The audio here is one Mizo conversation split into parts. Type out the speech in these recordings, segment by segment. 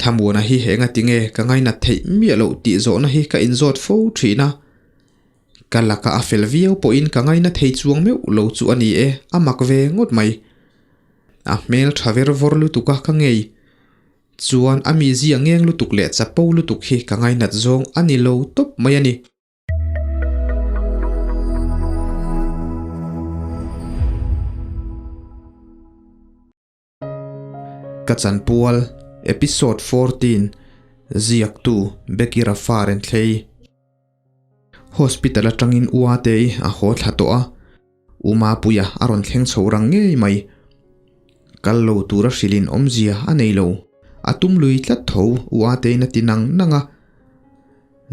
Thlamuana hi engati nge ka ngainat theih miah loh tih zawhna hi ka inzawt fo thin a. Ka laka a fel viau pawhin ka ngaina thei chuang meuh lo chu a ni e, a mak ve ngawt mai. A hmel tha ver vawr lutuk a ka ngei. Chuan a mizia ngeng lutuk leh chapo lutuk hi ka ngainat zawng a ni lo tawp mai a ni. Ka chanpual, Episode 14, Ziaktu, Becky Rafa Renthlei. Hospital atangin U Atei a haw thla tawh a, U Mapuia a rawn thleng chho rang ngei mai. Kal lo tura hrilhin awmzia a nei lo, a tum lui tlat tho U Atei'n a ti nang nang a.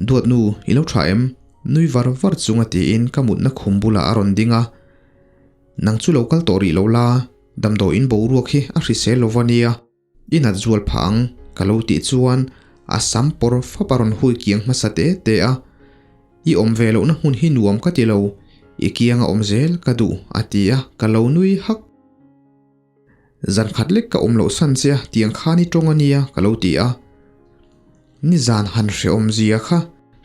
Duatnu, i lo tha em? Nui var var chunga tiin ka mutna khum bulah a rawn ding a. Nang chu lo kal tawh rih lo la, damdawiin boruak hi a hrisel lo va nia, i nat zual phah ang, ka lo tih chuan a sam pawr fap a rawn hui kiang hmasa te te a. I awm ve lohna hmun hi nuam ka ti lo, i kianga awm zel ka duh, a ti a, ka lo nui hak. Zan khat lek ka awm loh san che a, tiang khan i tawng a nia, ka lo ti a. Nizan han hrehawm zia kha,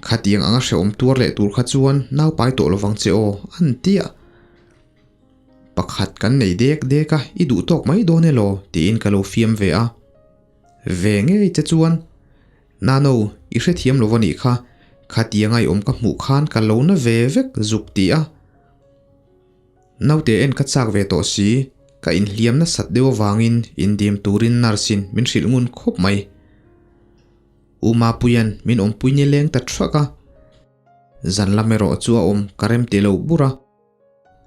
khatiang anga hrehawm tuar leh tur kha chuan nau pai tawh lovang che aw, an ti a. Pakhat kan nei dek dek a, i duh tawk mai dawn elaw? tiin ka lo fiam ve a. Ve ngei che chuan, Nano, i hrethiam lo va nih kha, khatianga i awm ka hmuh khan ka lo na ve vek zuk ti a. Naute en ka chak ve tawh si, ka inhliam nasat deuh avangin indim turin nurse in min hrilh ngun khawp mai. U Mapuia'n min awmpui ni leng ta thak a, zan lam erawh chu a awm ka rem ti lo bur a.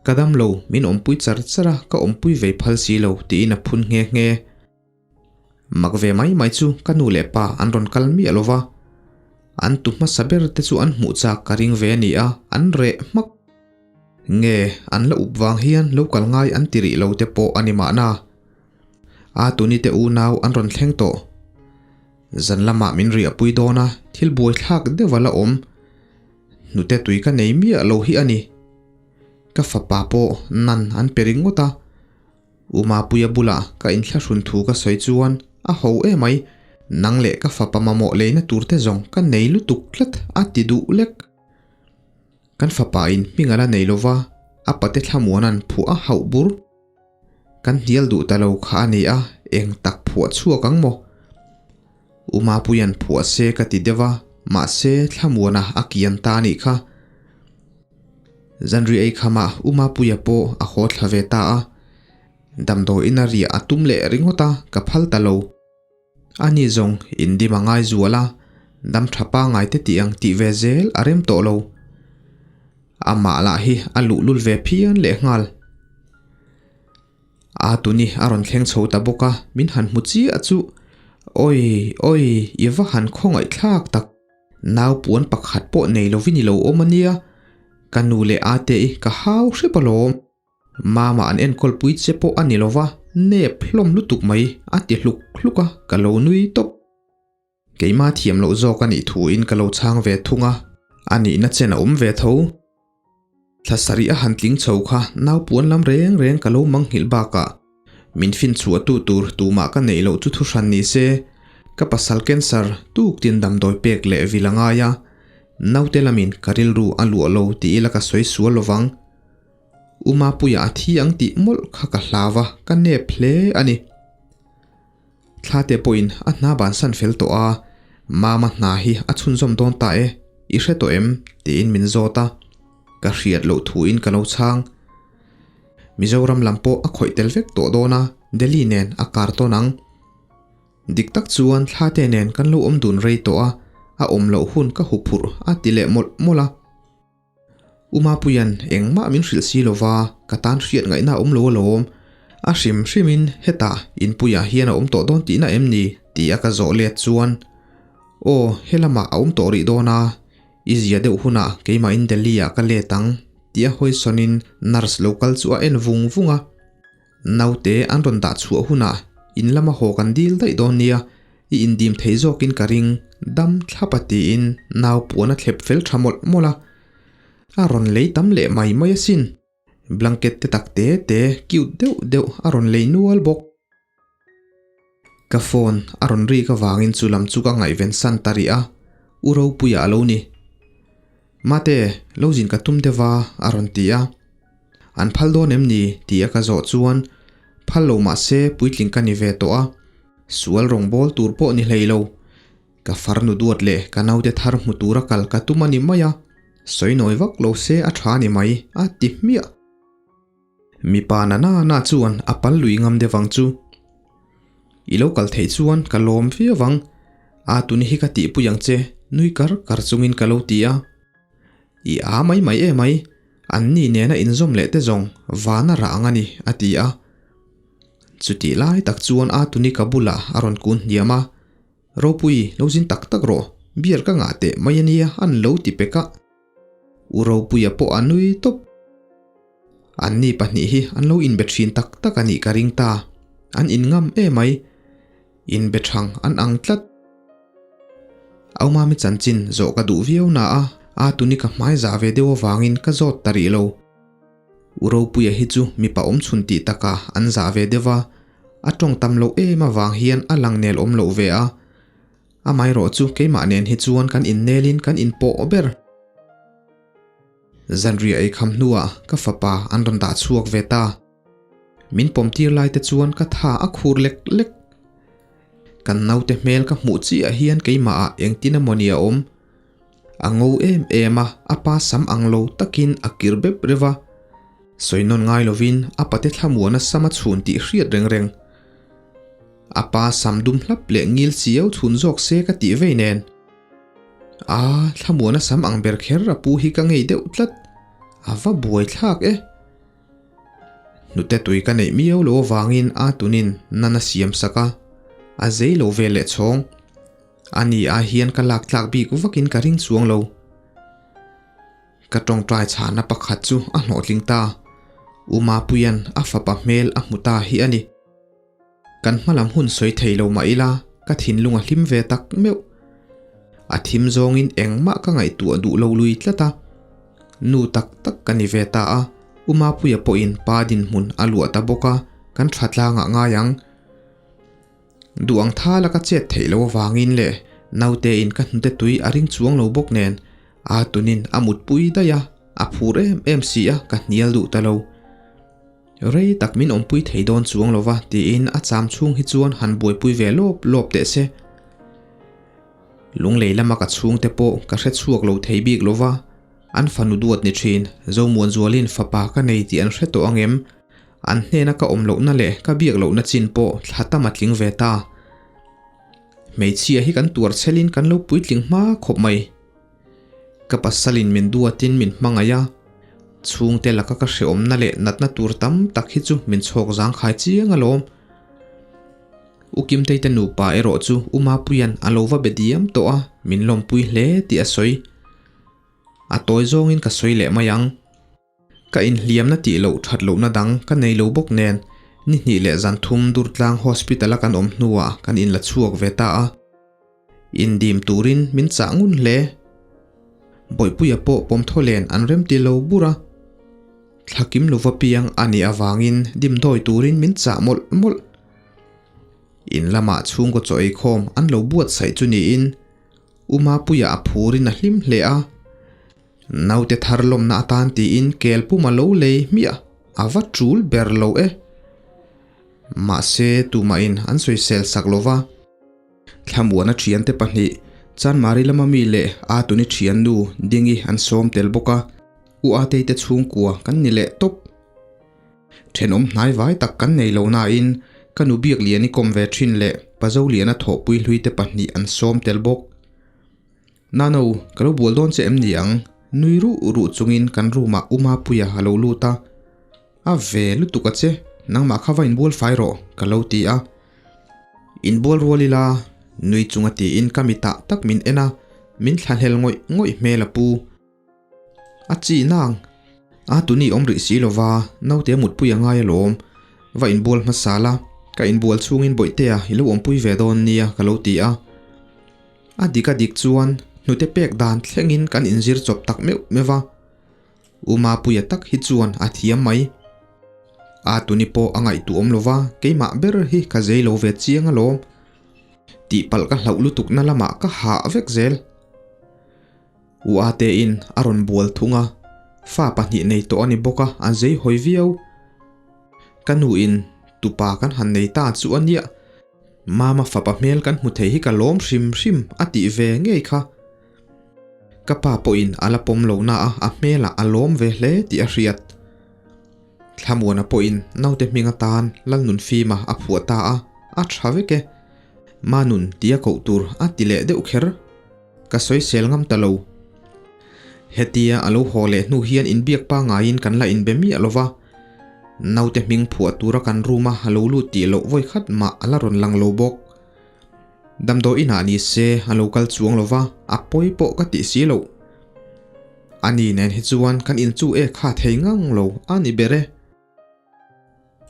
Ka dam lo, min awmpui char char a, ka awmpui vei phal si lo tiin a phun nghe nghe. Mak ve mai mai chu ka nu leh pa an rawn kal miah lo va, an tu hmasa ber te chu an hmuh chak ka ring ve a ni a, an reh hmak. Nge an la up vang hian lo kal ngai an ti rih lo te pawh a ni mahna. A tuni te unau an rawn thleng tawh. Zan lamah min riahpui dawn a, thil buaithlak deuh a la awm. Hnute tui ka nei miah lo hi a ni. Ka fapa pawh nan an pe ringawt a. U Mapuia bulah ka inthlahrun thu ka sawi chuan a ho emai, nang leh ka fapa mamawh leina tur te zawng ka nei lutuk tlat a ti duh lek. Kan fapa in hming a la nei lova, a pate thlamuana'n phuah a hauh bur. Kan hnial duh ta lo kha a ni a, eng tak phuah chhuak ang maw? U Mapuia'n phuah se ka ti deuh a, mahse thlamuana a kian ta a nih kha. Zanri ei khamah U Mapuia pawh a haw thla ve ta a, damdawiin a riah a tum leh ringawt a, ka phal ta lo. Ani zawng indim a ngai zual a, dam tha pangai te tih ang tih ve zel a rem tawh lo. Amah lah hi a luhlul ve phian lehnghal. A tuni a rawn thleng chho ta bawk a, min han hmu chiah chu, Awi, awi, i va han khawngaih thlak tak, nau puan pakhat pawh nei lovin i lo awm a nia, ka nu leh a te i ka hau hrep alawm, mama an enkawl pui che pawh a ni lova, nep hlawm lutuk mai, a ti hluk hluk a, ka lo nui tawp. Keimah thiam loh zawk a nih thuin ka lo chhang ve thung a, a nihna chen a awm ve tho. Thla sarih a han tling chho kha nau puan lam reng reng ka lo manghilh bakah min fin chhuah tu tur tumah ka neih loh chu thu hran ni se, ka pasal cancer tuk tin damdawi pek leh vil a ngai a, naute lamin ka rilru a luah lo ti ila ka sawi sual lovang. U Mapuia a thi ang tih mawlh kha ka hlau a, ka nep hle a ni. Thla te pawhin a hna bansan fel tawh a, Mama hna hi a chhunzawm dawn ta e, i hre tawh em? tiin min zawt a, ka hriat loh thuin ka lo chhang. Mizoram lam pawh a khawih tel vek tawh dawn a, Delhi nen a kar tawn ang. Dik tak chuan thla te nen kan lo awm dun rei tawh a, a awm loh hun ka huphurh a ti leh mawlh mawlh a. U Mapuia'n engmah min hrilh si lova, ka tan hriat ngaihna a awm lo alawm. A hrim hrimin hetah inpuiah hian a awm tawh dawn tihna em ni? Ti a ka zawh let chuan, Aw, helamah a awm tawh rih dawn a, i zia deuh hunah keimahin Delhi-ah ka let ang, ti a hawisawnin nurse lo kal chu a en vung vung a. Naute an rawn dah chhuah hunah in lama haw kan dil daih dawn nia, i indim thei zawkin ka ring, dam thlap a tiin nau puan a thlep fel tha mawlh mawlh a. A rawn lei tam leh mai mai asin. Blanket te tak te te cute deuh deuh a rawn lei nual bawk. Ka phone a rawn rik avangin chu lam chu ka ngaihven san ta rih a, U Ropuia a lo ni. Mate, lo zin ka tum deuh a, a rawn ti a. An phal dawn em ni? ti a ka zawh chuan, Phal lo mah se puitling ka ni ve tawh a, sual rawngbâwl tur pawh ni hlei lo. Ka farnu duat leh ka naute thar hmu tura kal ka tum a ni mai a, sawi nawi vak lo se a tha a ni mai, a ti hmiah. Mipa na na na chuan a pal lui ngam deuh ang chu. I lo kal theih chuan ka lawm viau ang, a tuni hi ka tihpui ang che, nui kar kar chungin ka lo ti a. I a mai mai em ai, an ni nena inzawm leh te zawng vana rah ang a ni, a ti a. Chutih lai tak chuan a tuni ka bulah a rawn kun hniam a. Ropui, lo zin tak tak rawh, beer ka ngah teh mai a nia an lo ti pek a. U Ropuia pawh a nui tawp. Anni pahnih hi an lo inbe thin tak tak a nih ka ring ta. An inngam emai. Inbe thang an ang tlat. Aumami chanchin zawh ka duh viau na a, a tuni ka hmai zah ve deuh avangin ka zawt ta rih lo. U Ropuia hi chu mipa awmchhun tih takah an zah ve deuh a, A tawng tam loh em avang hian a lang nel awm loh ve a, amaherawh chu keimah nen hi chuan kan innelin kan inpawh ber. Zanriah ei kham hnuah ka fapa an rawn dah chhuak ve ta. Min pawm tir lai te chuan ka tha a khur lek lek. Kan naute hmel ka hmuh chiah hian keimahah engtin emawni a awm. A ngo em em a, a pa sam ang lo takin a kir bep reuh a. Sawi nawn ngai lovin a pate thlamuana sam a chhun tih hriat reng reng. A pa sam dum hlap leh ngil chiau chhun zawk se ka tih vei nen. A thlamuana sam ang ber kher a pu hi ka ngei deuh tlat. A va buai thlak e. Hnute tui ka neih miau lo avangin a tunin nan a siam sak a, a zei lo ve leh chhawng. A ni ah hian ka lak tlak bik vakin ka ring chuang lo. Ka tawngtai chhahna pakhat chu a hlawhtling ta. U Mapuia'n a fapa hmel a hmu ta hi a ni. Kan hmalam hun sawi thei lo mah ila ka thinlung a hlim ve tak meuh. A thim zawngin engmah ka ngaihtuah duh lo lui tlat a. Nu tak tak ka ni ve ta a, U Mapuia pawhin pa dinhmun a luah ta bawk a, kan tha tlangah ngai ang. Duh ang thala ka chet theih loh avangin leh naute in ka hnute tui a ring chuang lo bawk nen a tunin a mutpui daih a, a phur em em si a ka hnial duh ta lo. Rei tak min awmpui thei dawn chuang lo va tiin a cham chhung hi chuan han buaipui ve lawp lawp teh se. Lunglei lama ka chhungte pawh ka hre chhuak lo thei bik lo va, an fanu duat ni thin Zomuanzualin fapa ka nei tih an hre tawh ang em? An hnena ka awm lohna leh ka biak lohna chin pawh thla tam a tling ve ta. Hmeichhia hi kan tuar chhelin kan lo puitling hma khawp mai. Ka pasalin min duatin min hmangaih a, chhungte laka ka hreawmna leh natna tur tam tak hi chu min chhawk zangkhai chiang alawm. U Kimteite nupa erawh chu U Mapuia'n a lo va be diam tawh a, min lawmpui hle tih a sawi. A tawi zawngin ka sawi leh mai ang. Ka inhliamna tih loh that lohna dang ka nei lo bawk nen ni hnih leh zan thum Durtlang Hospital a kan awm hnuah kan inla chhuak ve ta a. Indim turin min chah ngun hle. Bawihpuia pawh pawmthaw len an remti lo bur a. Thlakim lova piang a nih avangin dimdawi turin min chah mawlh mawlh. In lamah chhungkaw chaw eikhawm an lo buatsaih chu niin U Mapuia a phurin a hlim hle a. Naute thar lawmna atan tiin kel pum a lo lei hmiah a va tul ber lo e. Mahse tumahin an sawisel sak lo va. Thlamuana thiante pahnih, Chanmari lama mi leh Atuni thiannu Dingi an sawm tel bawk a, U Atei te chhungkua kan ni leh tawp. Thenawm hnai vai tak kan nei lo nain ka nu Biakliani kawm ve thin leh Pazoliana thawhpui hlui te pahnih an sawm tel bawk. Nano, ka lo bual dawn che em ni ang? Nui ruh ruh chungin kan room ah U Mapuia a lo lut a. A ve lutuk a che, nangmah kha va inbual fai rawh, ka lo ti a. Inbual rual ila, nui chunga tiin ka mitah tak min en a, min thlahlel ngawih ngawih hmel a pu. A chi nang. A tuni awm rih si lova, naute mutpui a ngai alawm. Va inbual hmasa la, ka inbual chhungin Bawihtea i lo awmpui ve dawn nia ka lo ti a. A dik a dik chuan hnute pek dan thlengin kan inzir chawp tak meuh meuh va. U Mapuia tak hi chuan a thiam mai. A tuni pawh a ngaihtuah awm lova, keimah ber hi ka zei lo ve chiang alawm. Tihpalh ka hlauh lutukna lamah ka hah vek zel. U Ate-in a rawn bual thung a, fa pahnih nei tawh a ni bawk a, a zei hawi viau. Ka nuin tupa kan han nei ta chu a nia, Mama fapa hmel kan hmu thei hi ka lawm hrim hrim a tih ve ngei kha. Ka pa pawhin a la pawm lo na a, a hmelah a lawm ve hle tih a hriat. Thlamuana pawhin naute hming atan Lalnunfima a phuah ta a, a tha vek e. Manun tia koh tur a ti leh deuh kher. Ka sawisel ngam ta lo. Hetia a lo haw leh hnu hian inbiak pangaiin kan la inbe miah lo va, naute hming phuah tura kan room a lo lut tih loh vawi khat mah a la rawn lang lo bawk. Damdawi inah ni se a lo kal chuang lo va, a pawi pawh ka tih si loh. Ani nen hi chuan kan inchu e kha thei ngang lo a ni ber e.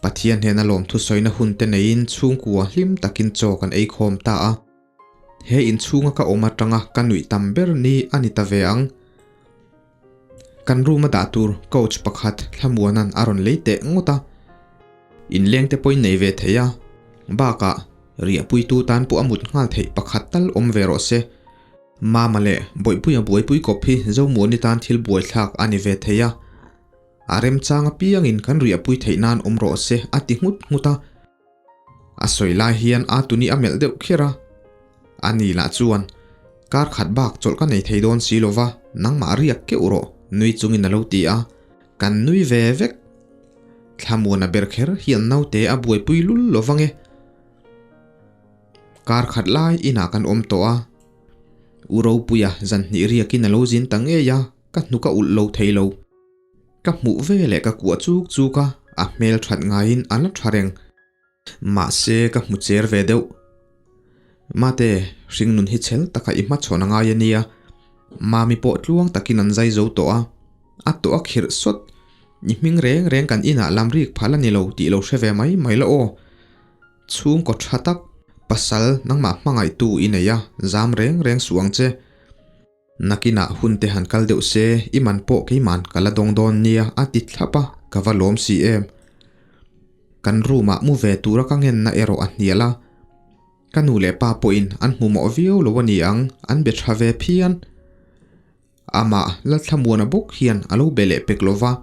Pathian hnena lawmthusawina hun te neiin chhungkua hlim takin chaw kan ei khawm ta a. He inchhunga ka awm atanga ka nuih tam ber ni a ni ta ve ang. Kan room a dah tur couch pakhat Thlamuana'n a rawn lei teh ngawt a. Inleng te pawhin nei ve thei a, bakah riahpuitu tan pawh a mut nghal theih pakhat tal awm ve rawh se. Mama leh Bawihpuia buaipui kawp hi Zomuani tan thil buaithlak a ni ve thei a. A remchang apiangin kan riahpui theih nan awm rawh se a ti nghut nghut a. A sawi lai hian a tuni a melh deuh kher a. A ni lah chuan, Kar khat bak chawlh ka nei thei dawn si lo va, nangmah riak keuh rawh, nui chungin a lo ti a. Kan nui ve vek. Thlamuana ber kher hian naute a buaipui lul lo vang e. Kar khat lai inah kan awm tawh a. U Ropuia zan hnih riakin a lo zin ta ngei a. Ka hnuk a ulh lo thei lo. Ka hmuh ve leh ka kuah chuk chuk a, a hmel that ngaiin a la tha reng. Mahse ka hmu cher ve deuh. Mate, hringnun hi chhel taka i hmachhawn a ngai a nia. Mami pawh tluang takin an zai zo tawh a. A tawh a khirh sawt. I hming reng reng kan inah lam rik phal a ni lo tih lo hre ve mai mai la aw. Chhungkaw tha tak, pasal nangmah hmangaihtu i nei a, zam reng reng suh ang che. Nakinah hun te han kal deuh se, i man pawh keiman ka la dawng dawn nia a ti thlap a, ka va lawm si em. Kan room ah mu ve tura ka ngenna erawh a hnial a, ka nu leh pa pawhin an hmu mawh viau lo a ni ang, an be tha ve phian. Amah Lalthlamuana bawk hian a lo be leh pek lo va,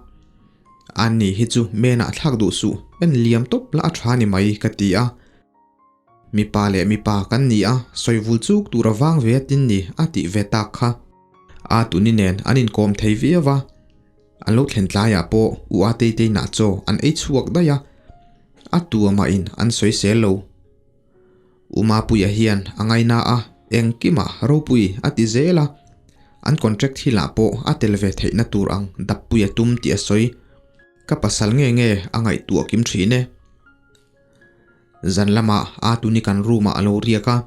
Ani hi chu menah thlak duh suh, en liam tawp la a tha ni mai ka ti a. Mipa leh mipa kan ni a, sawi vul chuk tur a vang ve a tin ni a tih ve tak kha. A tuni nen an inkawm thei viau a, an lo thlen tlaiah pawh u a teitei nah chaw an ei chhuak daih a, a tu amahin an sawi sel lo. U Mapuia hian a ngaina a, engkimah ropui a ti zel a, an contract hilah pawh a tel ve theihna tur ang dappui a tum tih a sawi. Ka pasal nge nge a ngaihtuah kim thin e. Zan lamah a tuni kan room ah a lo riak a.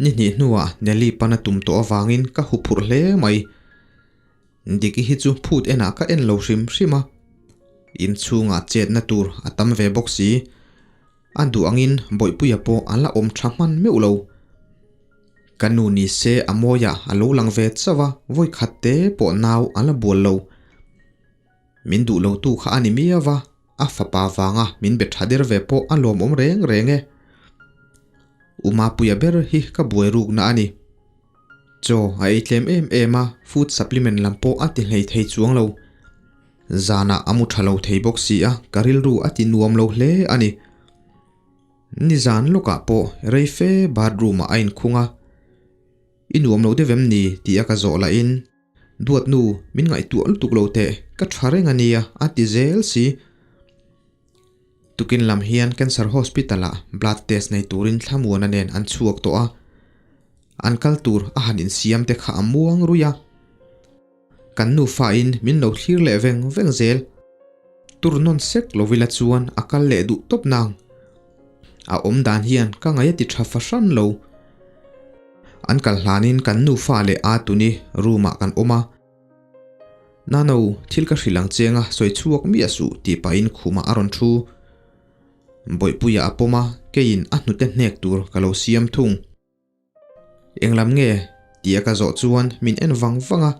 Ni hnih hnuah Nelly pan a tum tawh avangin ka hu phurh hle mai. Diki hi chu phut enah ka en lo hrim hrim a. Inchhungah chetna tur a tam ve bawk si. A duh angin Bawihpuia pawh a la awm tha hman meuh lo. Ka nu ni se a mawiah a lo lang ve chauh a, vawikhat te pawh nau a la bual lo. Min duh lo tu kha a ni miau a, a fapa vanga min be tha der ve pawh a lawmawm reng reng e. U Mapuia ber hi ka buai rukna a ni. Chaw a ei tlem em em a, food supplement lam pawh a ti hlei thei chuang lo. Zanah a mu tha lo thei bawk si a, ka rilru a ti nuam lo hle a ni. Nizan lawkah pawh rei fe bathroom ah a inkhung a, I nuam lo deuh em ni? tih a ka zawh lahin. Duat nu, min ngaihtuah lutuk lo teh, ka tha reng a nia, a ti zel si. Tukin lam hian Cancer Hospital ah blood test nei turin Thlamuana nen an chhuak tawh a, an kal tur a han insiam te kha a muang ruih a. Kan nufa in min lo thlir leh veng veng zel. Tur nawn sek lovila chuan a kal leh duh tawp nang. A awm dan hian ka ngaih a ti tha fahran lo. An kal hlanin kan nufa leh a tuni room ah kan awm a. Nano, thil ka hrilh ang cheng a, sawi chhuak miah suh tih pahin khumah a rawn thu. Bawihpuia a pawm a, keiin a hnute hnek tur ka lo siam thung. Englam nge? Tia ka zawh chuan min en vang vang a.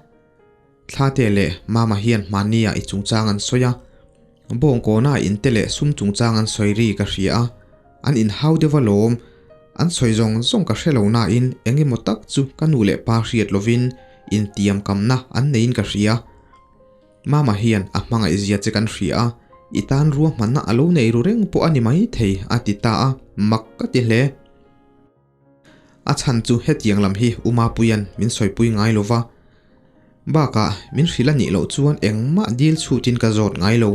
Thlate leh Mama hian hmannia i chungchang an sawi a. Bawngkawna inte leh sum chungchang an sawi ri ka hria a. An inhau deuh alawm. An sawi zawng zawng ka hre lo nain eng emaw tak chu ka nu leh pa hriat lovin intiamkamna an neiin ka hria. Mama hian a hmangaih zia che kan hria a, i tan ruahmanna a lo nei ru reng pawh a ni mai thei a ti ta a, mak ka ti hle. A chhan chu hetiang lam hi U Mapuia'n min sawipui ngai lo va, bakah min hrilh a nih loh chuan engmah dil chhutin ka zawt ngai lo,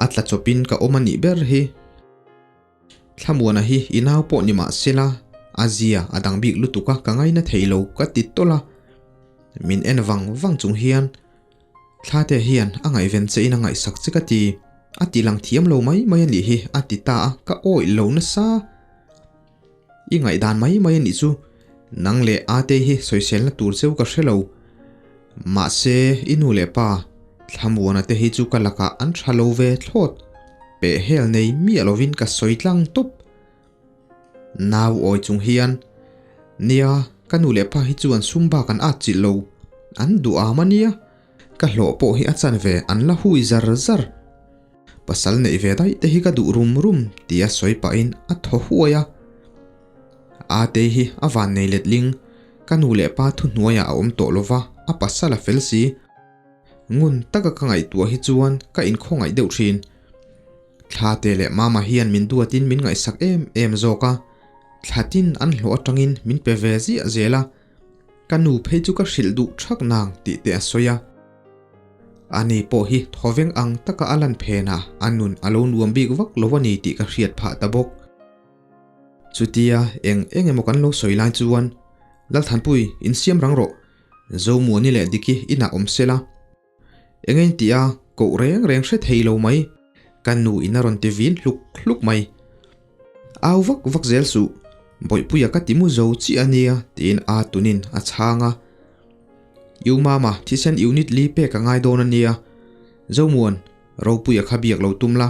a tla chawpin ka awm a nih ber hi. Thlamuana hi i nau pawh ni mah sela, a zia a dang bik lutuk a ka ngaina thei lo ka ti tawlh a, min en vang vang chung hian Thlate hian a ngaihven che in a ngaihsak che ka ti, a ti lang thiam lo mai mai a nih hi a ti ta a, ka awih lo nasa. I ngaihdan mai mai a nih chu, nang leh Ate hi sawiselna tur cheu ka hre lo. Mahse, i nu leh pa Thlamuana te hi chu ka lakah an tha lo ve thlawt, pehhel nei miah lovin ka sawi tlang tawp. Nau awi chung hian, Nia, ka nu leh pa hi chuan sum bak an at chilh lo, an duh am a nia, ka hlawh pawh hi a chan ve an la hui zar zar. Pasal neih ve daih te hi ka duh rum rum tia sawi pahin a thaw huai a. Atei hi a van nei letling, ka nu leh pa thuhnuaiah a awm tawh lova, a pasal a fel si. Ngun taka ka ngaihtuah hi chuan ka inkhawngaih deuh thin. Thlate leh Mama hian min duatin min ngaihsak em em zawk a, thlatin an hlawh atangin min pe ve ziah zel a, ka nu phei chu ka hrilh duh thak nang tih te a sawi a. Ani pawh hi thawveng ang taka a lan phenah a nun a lo nuam bik vak lo a ni tih ka hriat phah ta bawk. Chutia eng eng emaw kan lo sawi lai chuan, Lalthanpui, insiam rang rawh, Zomuani leh Diki inah awm sela, Eng in tih a, koh reng reng hre thei lo mai. Ka nu in a rawn ti vin hluk hluk mai. Au vak vak zel suh, Bawihpuia ka ti mu zo chiah a nia tiin a tunin a chhang a. U Mama, thisen unit li pek a ngai dawn a nia. Zomuan, Ropuia kha biak lo tum la.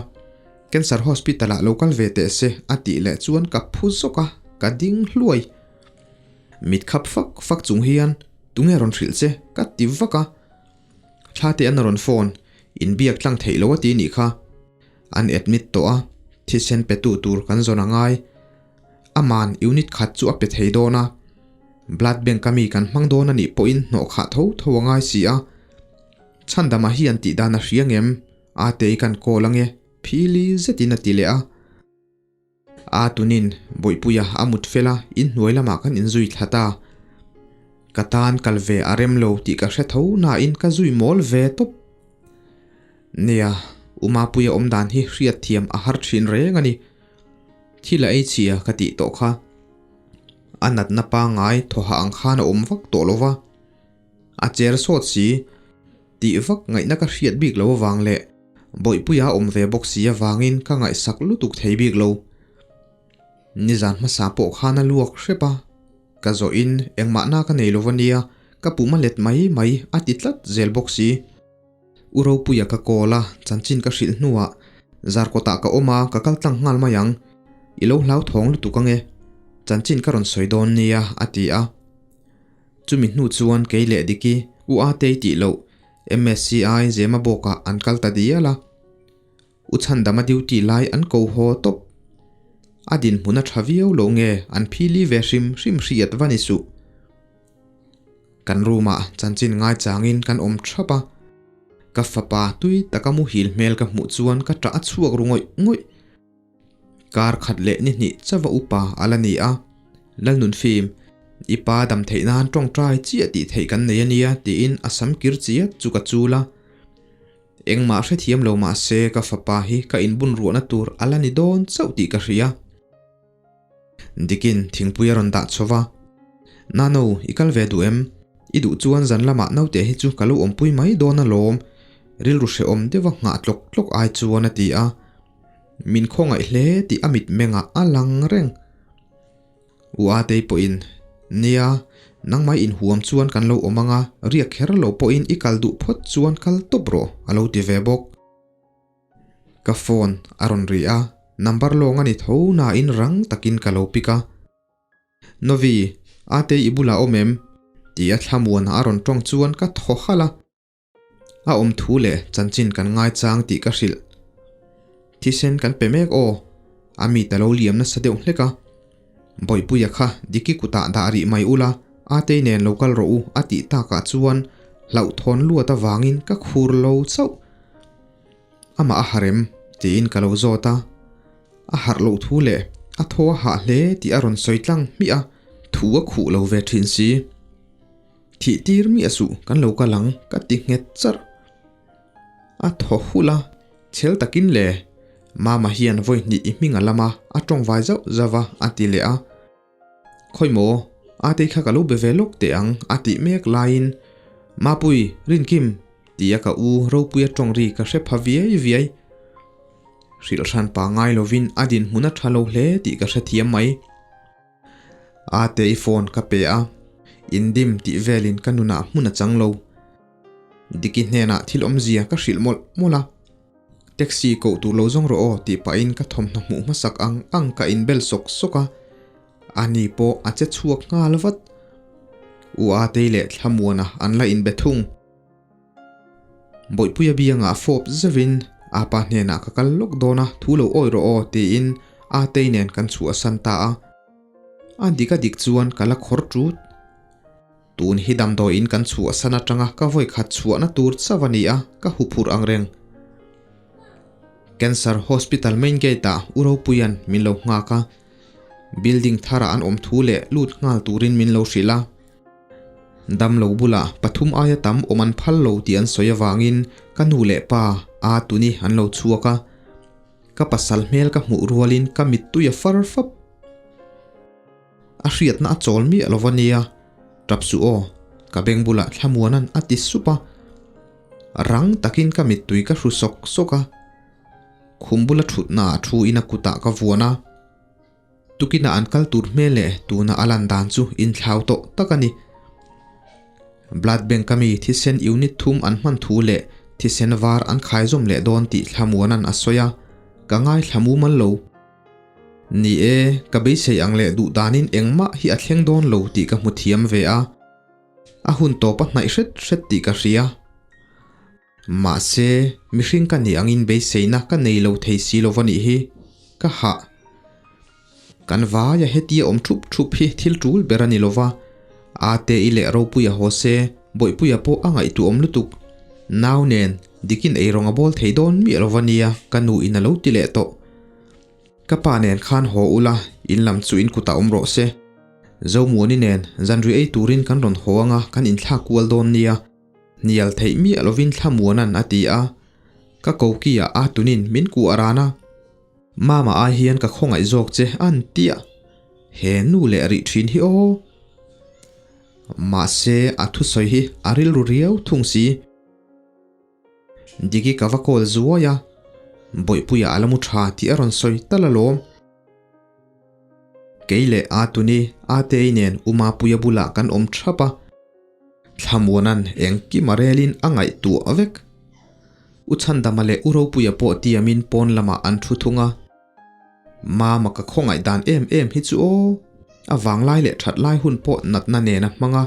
Cancer Hospital ah lo kal ve teh se a tih leh chuan ka phu zawk a, ka ding hluai. Mit khap fak fak chung hian tunge rawn hrilh che ka ti vak a. Thlate an rawn phone, in biak tlang theih lo a ti nih kha. An admit tawh a, thisen pe tu tur kan zawn a ngai. Aman unit khat chu a pe thei dawn a, blood bank a mi kan hmang dawn a nih pawhin hnawh khah tho tho a ngai si a. Chhandama hian tih dan a hria ngem? Atei kan call ange, phili zetin a ti leh a. A tunin Bawihpuia a mut fel a, inhnuai lamah kan inzui thla ta. Ka tan kal ve a rem lo tih ka hre tho nain ka zui mawl ve tawp. Nia, U Mapuia awm dan hi hriat thiam a har thin reng a ni. Thil a ei chhia ka tih tawh kha. A natna pangngai thawhah ang khan a awm vak tawh lo va. A cher sawt si. Tih vak ngaihna ka hriat bik lo avang leh Bawihpuia awm ve bawk si avangin ka ngaihsak lutuk thei bik lo. Nizan hmasa pawh khan a luak hrep a, ka zawhin engmahna ka nei lo va nia, ka pum a let mai mai a ti tlat zel bawk si. U Ropuia ka call a, chanchin ka hrilh hnuah Zarkawtah ka awm a, ka kal tlang nghal mai ang, i lo hlauthawng lutuk ange, chanchin ka rawn sawi dawn nia a ti a. Chumi hnu chuan kei leh Diki, U Atei tih loh, MSCI Zema bawkah an kal ta dial a. U Chhandama duty lai an ko haw tawp. A dinhmun a tha viau lo nge an phili ve hrim hrim hriat va ni suh. Kan room ah chanchin ngaichangin kan awm thap a. Ka fapa tui taka muhil hmel ka hmuh chuan ka tah a chhuak ru ngawih ngawih. Kar khat leh ni hnih chauha upa a la ni a, Lalnunfim, i pa dam theih nan tawngtai chiah tih theih kan nei a nia tiin a sam kir chiat chu ka chul a. Engmah hrethiam lo mah se ka fapa hi ka inbun ruahna tur a la ni dawn chauh tih ka hria. Dikin thingpui a rawn dah chho va, Nano, i kal ve duh em? I duh chuan zan lamah naute hi chu ka lo awmpui mai dawn alawm, rilru hrehawm deuha nghah tlawk tlawk ai chuan a ti a. Min khawngaih hle tih a mitmengah a lang reng. U Atei pawhin, Nia, nangmah inhuam chuan kan lo awm anga, riak kher lo pawhin i kal duh phawt chuan kal tawp rawh, a lo ti ve bawk. Ka phone a rawn ri a, number lawng a ni tho nain rang takin ka lo pick a. Novi, Atei i bulah awm em? Ti a thlamuana a rawn tawng chuan ka thaw halh a. A awm thu leh chanchin kan ngaichang tih ka hrilh. Thisen kan pe mek aw, a mi ta lo liam nasa deuh hlek a. Bawihpuia kha Diki kutah dah rih mai ula, Atei nen lo kal rawh u a tih takah chuan hlauhthawn luat avangin ka khur lo chauh. Amah a harh em? tiin ka lo zawt a. A harh loh thu leh a thaw a hah hle tih a rawn sawi tlang hmiah a, thu a khuh lo ve thin si. Thih tir miah suh kan lo kal ang ka ti nghet charh. A thaw hulh a, chhel takin le, Mama hian vawi hnih i hming a lam a, a tawngvai zauh zauh a a ti leh a. Khawi maw, Atei kha ka lo be ve lawk teh ang a tih mek laiin Mapui, Rinkim tia ka u Ropuia tawng ri ka hre pha viai viai. Hrilh hran pa ngai lovin a dinhmun a tha lo hle tih ka hrethiam mai. Atei phone ka pe a, indim tih velin ka nunah hmun a chang lo. Diki hnenah thil awmzia ka hrilh mawlh mawlh a. Taxi koh tur lo zawng rawh aw tih pahin ka thawmhnaw hmuh hmasak ang ang ka inbel sawk sawk a, ani pawh a che chhuak nghal vat. U Atei leh Thlamuana an la inbe thung. Bawihpuia biangah fawp zeuhin apa hnenah ka kal lawk dawn a, thu lo awi rawh aw tiin Atei nen kan chhuahsan ta a. A dik a dik chuan ka la khawr ṭut. Tun hi damdawiin kan chhuahsan atanga ka vawi khat chhuahna tur chauh a ni a, ka huphurh ang reng. Cancer Hospital main gate ah U Ropuia'n min lo nghak a, building tharah an awm thu leh lut nghal turin min lo hrilh a. Damlo bulah pathum aia tam awm an phal lo tih an sawi avangin ka nu leh pa a tuni an lo chhuak a. Ka pasal hmel ka hmuh rualin ka mittui a far fap. A hriatna a chawl miah lo va nia, tap suh aw, ka beng bulah Thlamuana'n a ti sup a. Rang takin ka mittui ka hru sawk sawk a. Khum bula thutnaah thu in a kutah ka vuan a. Tukina an kal tur hmel leh tuna a lan dan chu inthlau tawh tak a ni. Blood Bank a mi thisen unit thum an hman thu leh thisen var an khaizawm leh dawn tih Thlamuana'n a sawi a, ka ngaithla mumal lo. Ni e, ka beisei ang leh duh danin engmah hi a thleng dawn lo tih ka hmu thiam ve a, a hun tawp a hnaih hret hret tih ka hria. Mahse, mihring ka nih angin beiseina ka nei lo thei si lo va nih hi, ka hah. Kan vaia hetia awm thup thup hi thil tul ber a ni lo va, Ate-i leh Ropuia haw se, Bawihpuia pawh a ngaihtuahawm lutuk. Nau nen, dikin eirawng a bawl thei dawn miah lo va nia, ka nu in a lo ti leh tawh. Ka pa nen khan haw ula, in lam chu in kutah awm rawh se. Zomuani nen zanri ei turin kan rawn haw anga kan inthlak kual dawn nia, hnial theih miah lovin Thlamuana'n a ti a. Ka kokiah a tunin min kuah ran a. Mama ai hian ka khawngaih zawk che an tia. He nu leh rih thin hi aw. Mahse a thusawi hi a rilru riau thung si. Diki ka va call zuai a, Bawihpuia a la mu tha tih a rawn sawi tal alawm. Kei leh Atuni, Atei nen U Mapuia bulah kan awm thap a, Thlamuana'n engkim a relin a ngaihtuah vek. U Chhandama leh U Ropuia pawh tiamin pawn lamah an thu thung a. Mama ka khawngaih dan em em hi chu aw, a vanglai leh that lai hun pawh natna nen a hmang a,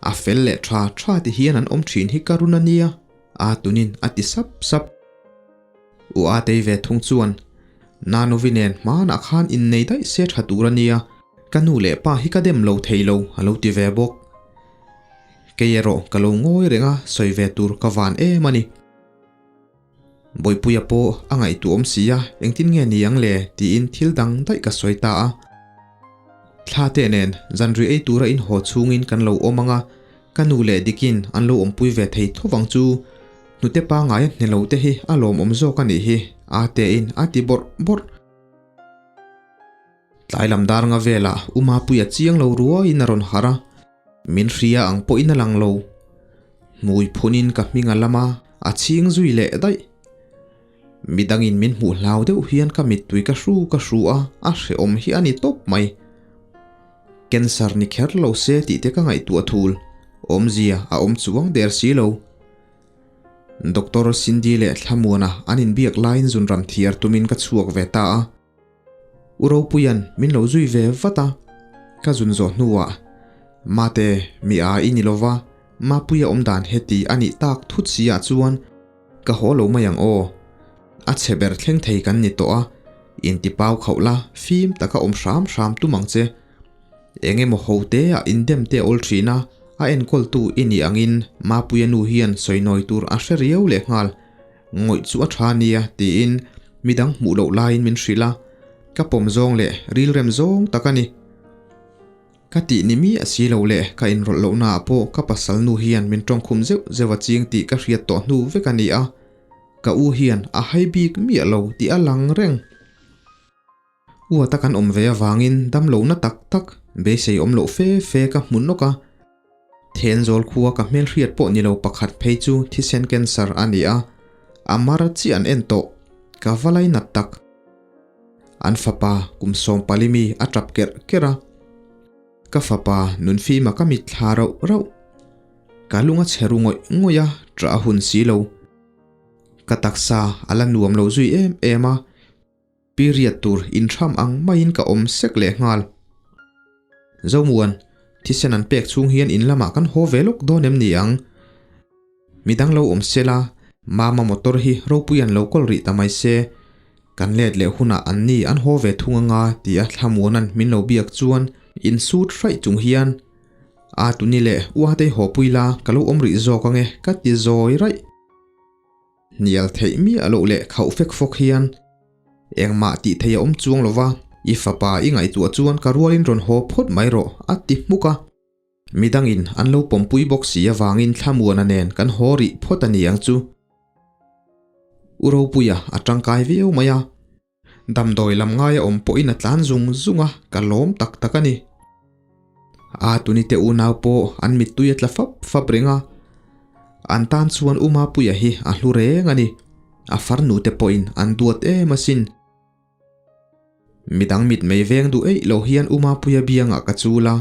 A fel leh tha tha ti hian an awm thin hi ka run a nia, a tunin a ti sap sap. U Atei ve thung chuan, Nanovi nen hmanah khan innei daih se tha tur a nia, ka nu leh pa hi ka dem lo thei lo a lo ti ve bawk. Kei erawh ka lo ngawi reng a, sawi ve tur ka van em a ni. Bawihpuia pawh a ngaihtuah awm si a, engtin nge ni ang le tiin thil dang daih ka sawi ta a. Thla te nen zanri ei tura in haw chhungin kan lo awm ang a, ka nu leh Dikin an lo awmpui ve thei tho vang chu hnute pangaia hne lo te hi a lawmawm zawk a nih hi a tein a ti bawrh bawrh. Tlai lam dar nga velah U Mapuia chiang lo ruaiin a rawn harh a, min hria ang pawhin a lang lo. Hmui phunin ka hming a lam a, a chhing zui leh daih. Midangin min hmuh hlau deuh hian ka mittui ka hru ka hru a, a hrehawm hi a ni tawp mai. Cancer ni kher lo se tih te ka ngaihtuah thul, awmzia a awm chuang der si lo. Doctor Cindy leh Thlamuana an inbiak laiin zunram thiar tumin ka chhuak ve ta a. U Ropuia'n min lo zui ve vat a, ka zun zawh hnuah, Mate, mi a i ni lova, Mapuia awm dan heti a nih tak thut si ah chuan ka haw lo mai ang aw. A chhe ber thleng thei kan ni tawh a. Intipau khauh la, fim taka awm hram hram tum ang che. Eng emaw ho te a indem te a awl thin a, a enkawltu i nih angin Mapuia nu hian sawinawi tur a hre riau leh nghal. Ngawih chu a tha nia tiin midang hmuh loh laiin min hrilh a, ka pawm zawng leh rilrem zawng tak a ni. Ka tih ni miah si lo leh ka inrawlh lohnaah pawh ka pasal nu hian min tawngkhum zeuh zeuh a ching tih ka hriat tawh hnu vek a ni a, ka u hian a hai bik miah lo tih a lang reng. Uata kan awm ve avangin damlohna tak tak beisei awm loh fe fe ka hmu nawk a. Thenzawl khua ka hmelhriat pawh ni lo pakhat phei chu thisen cancer a ni a, a mar chiah an en tawh, ka va lainat tak. An fapa kum 40 mi a tap kerh kerh a, ka fapa nunfima ka mitthla rauh rauh. Ka lung a chhe ru ngawih ngawih a, ṭah a hun si lo. Ka taksa a la nuam lo zui em em a. Period tur inthram ang maiin ka awm sek leh nghal. Zomuan, thisen an pek chhung hian in lamah kan haw ve lawk dawn em ni ang? Midang lo awm se la, Mama motor hi ropui an lo kawl rih ta mai se, kan let leh hunah an ni an haw ve thung anga ti a Thlamuana'n min lo biak chuan insut hraih chung hian, A tuni leh Uatei haw pui la ka lo awm rih zawk ange ka ti zawi raih. Hnial theih miah loh leh khauh fek fawk hian engmah tih theih a awm chuang lo va, i fapa i ngaihtuah chuan ka rualin rawn haw phawt mai rawh a ti hmuk a. Midangin an lo pawmpui bawk si avangin Thlamuana nen kan haw rih phawt a ni ang chu. U Ropuia a tangkai viau mai a. Damdawi lam ngaia awm pawhin a tlan zung zung a, ka lawm tak tak a ni. A tunite unau pawh an mittui a tla fap fap reng a, an tan chuan U Mapuia hi a hlu reng a ni. A farnute pawhin an duat em asin. Midang mitmei veng duh eih lo hian U Mapuia biangah ka chul a,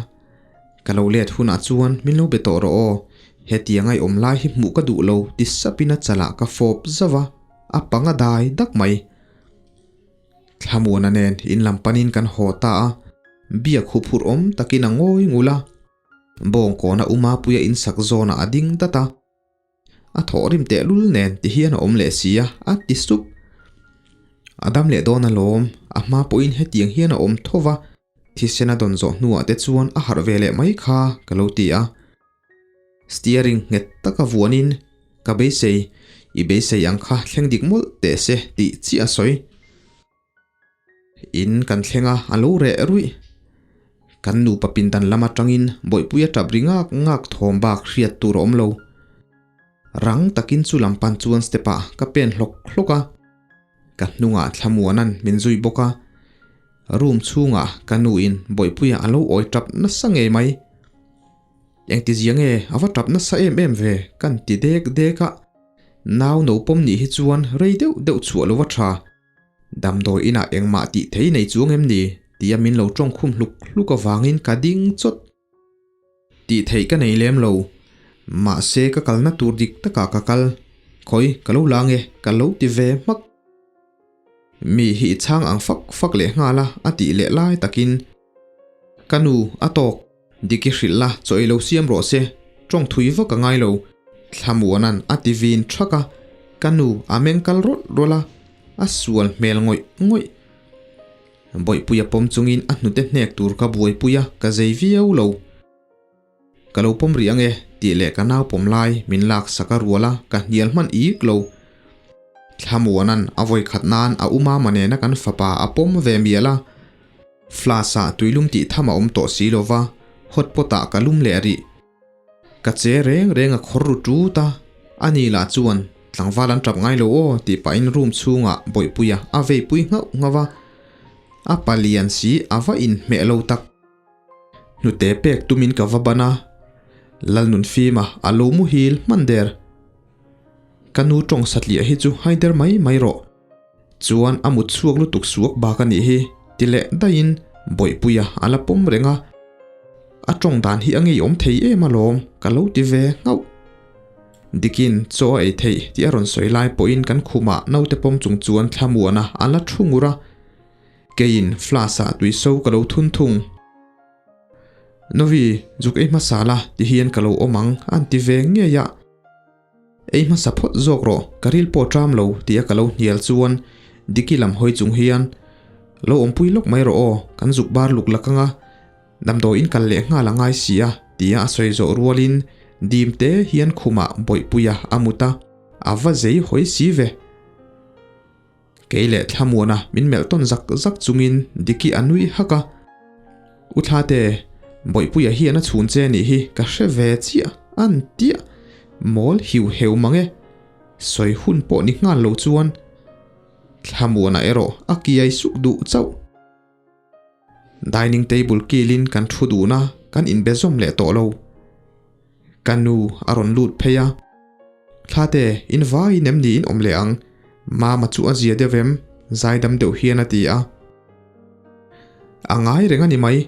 ka lo let hunah chuan min lo be tawh rawh aw, hetiang a i awm lai hi hmuh ka duh lo ti sapin a chalah ka fawp zauh a, a panga dai dak mai. Thlamuana nen in lam panin kan haw ta a, biak huphurh awm takin a ngawi ngul a. Bawngkawna U Mapuia in sak zawnah a ding dat a, a thawhrim tehlul nen ti hian a awm leh si a, a ti sup. A dam leh dawn alawm, a hma pawhin hetiang hian a awm tho va, thisen a dawn zawh hnuah te chuan a harh ve leh mai kha ka lo ti a. Steering nghet taka vuanin ka beisei, i beisei ang kha thleng dik mawlh teh se tih chiah a sawi. In kan thleng a, a lo reh ruih. Kan nupa pindan lam atangin bawihpui a tap ri ngak ngak thawm bak hriat tur a awm lo. Rang takin chu lam pan chuan step ah ka pen hlawk hlawk a. Ka hnungah Thlamuana'n min zui bawk a. Room chhungah ka nuin bawihpuia a lo awi tap nasa ngei mai. Engtizia nge a va tap nasa em em ve kan ti dek dek a, nau no pawm nih hi chuan rei deuh deuh chhuah lo va tha. Damdawi inah engmah tih thei nei chuang em ni? tia min lo tawng khum hluk hluk avangin ka ding chawt. Tih theih ka nei lem lo, mahse ka kalna tur dik takah ka kal. Khawi ka lo la nge ka lo ti ve hmak. Mi hi i chhang ang fak fak leh nghal a a tih leh lai takin ka nu a tawk. Diki hrilh la, chaw ei lo siam rawh se, tawng thui vak a ngai lo. Thlamuana'n a ti vin thak a, ka nu a meng kal rawlh rawlh a, a sual hmel ngawih ngawih. Bawihpuia pawm chungin a hnute hnek tur ka buaipui a, ka zei viau lo. Ka lo pawm rih ange, tih leh ka nau pawm lai min lak sak a rual a, ka hnial hman ik lo. Thlamuana'n a vawikhat nan a u mama nena kan fapa a pawm ve mial a, Flask-ah tuilum tih tham a awm tawh si lo va, hot pot-ah ka lum leh rih. Ka che reng reng a khawr ru tut a, ani lah chuan tlangval an tap ngai lo aw tih pahin room chhungah bawihpuia a veipui nghauh nghauh a, a palian si a va inhmeh lo tak. Hnute pek tumin ka va ban a, Lalnunfima a lo muhil hman der. Ka nu tawng satliah hi chu haider mai mai rawh. Chuan a mut chhuak lutuk suak bak a nih hi, ti leh daihin Bawihpuia a la pawm reng a. A tawng dan hi a ngeiawm thei em alawm, ka lo ti ve nghauh. Dikin chaw a ei theih tih a rawn sawi lai pawhin kan khumah naute pawm chung chuan Thlamuana a la thu ngur a. Keiin flask-ah tui so ka lo thun thung. Novi, zuk ei hmasa la ti hian ka lo awm ang a an ti ve ngei a. Ei hmasa phawt zawk rawh, ka ril pawh ṭam lo tia ka lo hnial chuan Diki lam hawi chung hian, Lo awmpui lawk mai rawh aw, kan zuk bar luk lak anga damdawiin kal leh nghal a ngai si a, tia a sawi zawh rualin dim te hian khumah Bawihpuia a mut a, a va zei hawi si ve. Kei leh Thlamuana min melh tawn zak zak chungin Diki a nui hak a, U Thlate, Bawihpuia hian a chhun che nih hi ka hre ve chiah an tiah, mawl hiu heu mang e. Sawi hun pawh ni nghal lo chuan Thlamuana erawh a kiai suk duh chauh. Dining table kilin kan thu dun a, kan inbe zawm leh tawh lo. Ka nu a rawn lut phei a, Thlate, in vaiin em ni in awm leh ang? Mama chu a zia deuh em? Zaidam deuh hian a ti a. A ngai reng a ni mai.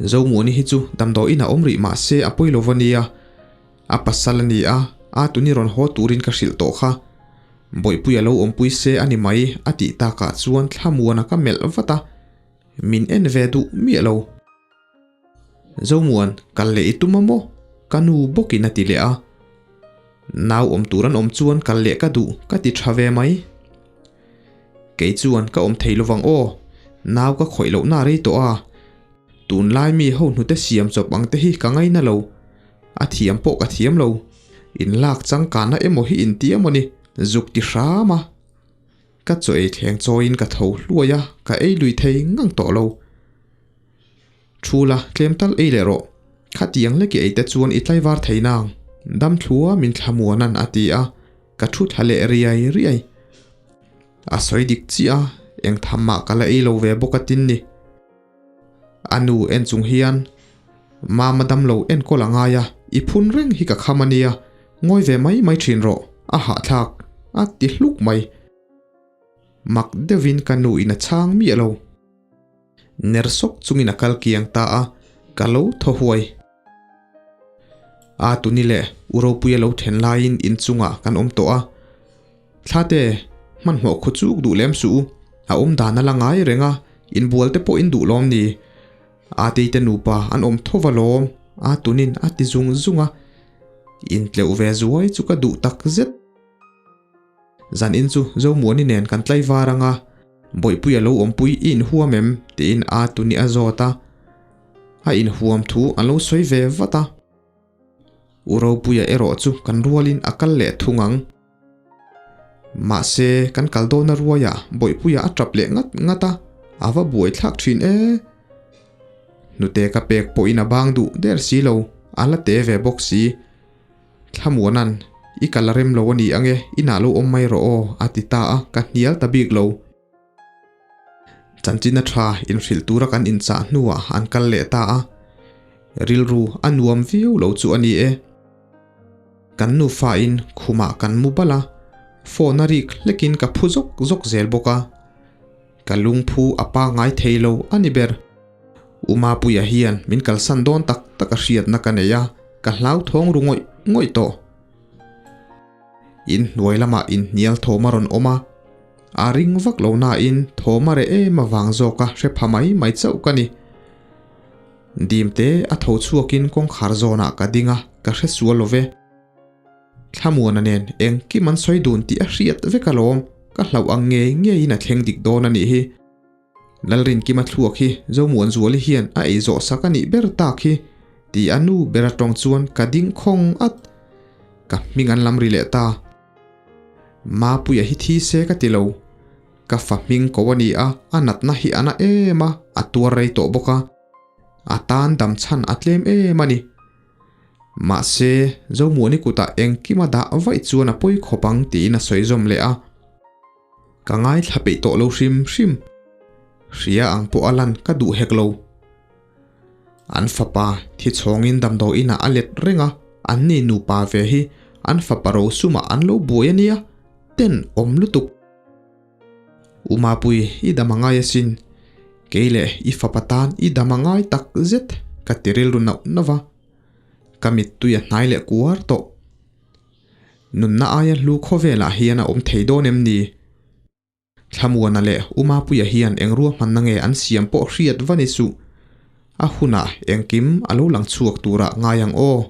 Zomuani hi chu damdawiin a awm rih mah se a pawi lo va nia. A pasal a ni a, a tuni rawn haw turin ka hrilh tawh kha. Bawihpui a lo awmpui se a ni mai a tih takah chuan Thlamuana ka melh vat a, min en ve duh miah lo. Zomuan, kal leh i tum a maw? Ka nu bawkin a ti leh a. Nau awm tur an awm chuan kal leh ka duh ka ti tha ve mai. Kei chuan ka awm thei lovang aw, nau ka khawih lohna a rei tawh a. Tunlai mi ho hnute siam chawp ang te hi ka ngaina lo. A thiam pawh ka thiam lo. In lak changkanna emaw hi in ti emaw ni, zuk ti hram a. Ka chaw ei thleng chawiin ka tho hluai a, ka ei lui thei ngang tawh lo. Thu la, tlem tal ei leh rawh. Khatiang lek i ei te chuan i tlaivar thei nang. Dam thlua min thlamuanan a ti a, ka thu thla leh riai riai. A sawi dik chiah a, eng tham mah ka la ei lo ve bawk a tin ni. A nu en chung hian, Mama damlo enkawl a ngai a, i phun reng hi ka kham a nia, ngawi ve mai mai thin rawh, a hahthlak, a ti hluk mai. Mak deuhin ka nu in a chhang miah lo. Ner sawk chungin a kal kiang ta a, ka lo thaw huai. A tuni leh U Ropuia lo then laiin inchungah kan awm tawh a. Thlate, hmanhmawh khaw chuk duh lem suh u, a awm dan a la ngai reng a, inbual te pawh in duh lawm ni? Ateite nupa an awm tho va lawm, a tunin a ti zung zung a. Intleuh ve zuai chu ka duh tak zet. Zan in chu Zomuani nen kan tlaivar ang a, Bawihpuia lo awmpui i inhuam em? tiin a tuni a zawt a. A inhuam thu a lo sawi ve vat a. U Ropuia erawh chu kan rualin a kal leh thung ang. Mahse, kan kal dawna ruaiah Bawihpuia a tap leh ngat ngat a, a va buai thlak thin e. Hnute ka pek pawhin a bang duh der si lo, a la te ve bawk si. Thlamuanan, I kal a rem lo a ni ange, inah lo awm mai rawh aw, a ti ta a, ka hnial ta bik lo. Chanchin a tha inhrilh tura kan inchah hnuah an kal leh ta a, rilru a nuam viau lo chu a ni e. Kan nufain khumah kan mu bal a, phone a rik hlekin ka phu zawk zawk zel bawk a, ka lungphu a pangngai thei lo a ni ber. U Mapuia hian min kalsan dawn tak tak a hriatna ka nei a, ka hlauthawng ru ngawih ngawih tawh. In hnuai lamah inhnial thawm a rawn awm a, a ring vak lo nain thawm a reh em avang zawka hre pha mai mai chauh ka ni. Dimte a tho chhuakin kawngkhar zawnah ka ding a, ka hre sual lo ve. Thlamuana nen engkim an sawi dun tih a hriat vek alawm, ka hlauh ang ngei ngeiin a thleng dik dawn a nih hi. Lalrinkima thluak hi Zomuanzuali hian a ei zawh sak a nih ber tak hi ti a nu ber atawng chuan ka ding khawng at. Ka hming an lam ri leh ta. Mapuia hi thi se ka ti lo. Ka fa hming ko a ni a, a natna hi a na em a, a tuar rei tawh bawk a. A tan dam chhan a tlem em a ni. Mahse, Zomuani kutah engkima dah vaih chuan a pawi khawp ang tiin a sawi zawm leh a. Ka ngaithla peih tawh lo hrim hrim. Hria ang pawh a lan ka duh hek lo. An fapa thi chhawngin damdawiinah a let reng a, an ni nupa ve hi an fapa rosumah an lo buai a nia, ten awm lutuk. U Mapui, i dam a ngai asin. Kei leh i fapa tan i dam a ngai tak zet, ka ti rilru nauh nauh a. Ka mittui a hnai leh kuar tawh. Nunna aia hlu khawvelah hian a awm thei dawn em ni? Thlamuana leh U Mapuia hian eng ruahmanna nge an siam pawh hriat va ni suh. A hunah engkim a lo lang chhuak turah ngai ang aw.